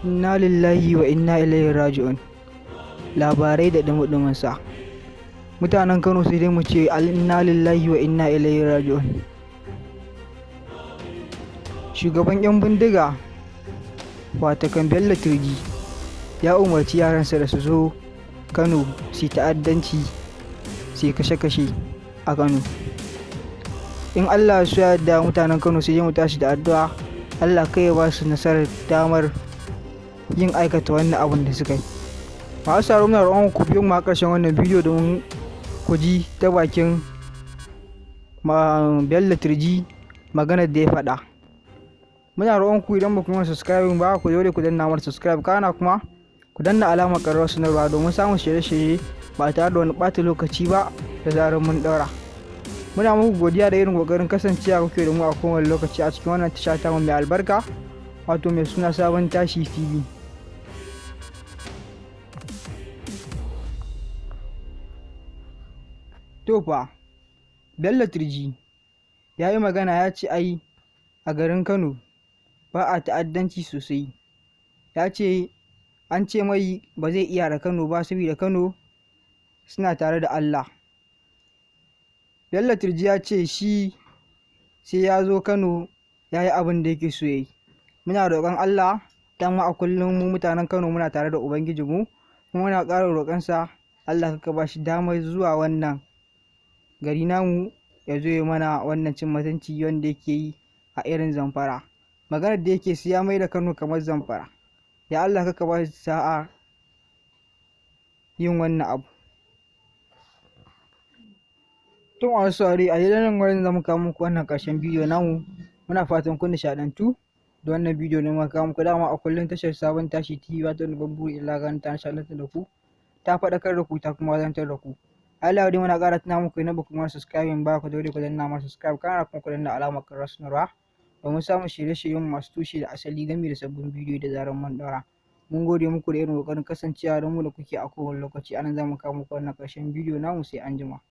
Inna lillahi wa inna ilaihi raji'un. Labarai da ɗumi sa. Mutanen Kano, sai dai mu ce inna lillahi wa inna ilaihi raji'un. Shugaban 'yan bindiga, watakan Bello Turji, ya umarci yaransa da su zo Kano su yi ta'addanci, su yi kashe-kashe a Kano. In Allah ya so ya yarda, mutanen Kano, sai dai mu tashi da addu'a, Allah kai ya ba su nasarar damar yin aikata wannan abun da suka yi. Masu sauraro, muna roƙon ku biyo mu a ƙarshen wannan bidiyo domin ku ji ta bakin Bello Turji maganar da ya faɗa. Muna roƙon ku, idan ba ku mana subscribe ba, ku dole ku danna mana subscribe, kana kuma ku danna alamar ƙararrawar sanarwa domin samun shirye-shirye ba tare da wani ɓata lokaci ba da zarar mun ɗaura. Muna muku godiya da irin ƙoƙarin kasancewa kuke da mu a kowane lokaci a cikin wannan tasha tamu mai albarka, wato mai suna Sabon Tashi TV. To fa, Bello Turji ya yi magana, ya ce ai a garin Kano ba a ta'addanci sosai. Ya ce an ce mai ba zai iya da Kano ba saboda Kano suna tare da Allah. Bello Turji ya ce shi sai ya zo Kano ya yi abin da yake so ya yi. Muna roƙon Allah, dama a kullum mu mutanen Kano muna tare da Ubangijinmu, kuma muna ƙara roƙonsa, Allah ka ba shi damar zuwa wannan gari namu ya zo ya mana wannan cin mutunci wanda yake yi a irin Zamfara. Maganar da yake, sai ya mai da Kano kamar Zamfara. Ya Allah, ka ba shi sa'a yin wannan abu. To masu saurare, a daidai nan wurin zamu kawo muku wannan ƙarshen bidiyo namu. Muna fatan kun nishaɗantu da wannan bidiyo da muka kawo muku. Dama a kullum tashar Sabon Tashi TV ba ta wani babban buri illa ganin ta nishaɗantar da ku, ta faɗakar da ku, ta kuma wa'azantar da ku. Allah dai muna ƙara tuna muku, idan ba ku mana subscribing ba, ku daure ku danna mana subscribe, kana kuma ku danna alamar ƙararrawar sanarwa domin samun shirye-shiryen masu tushe da asali gami da sabbin bidiyo da zarar mun ɗaura. Mun gode muku da irin ƙoƙarin kasancewa da mu da kuke a kowane lokaci. Anan za mu kawo muku wannan ƙarshen bidiyo namu, sai anjima.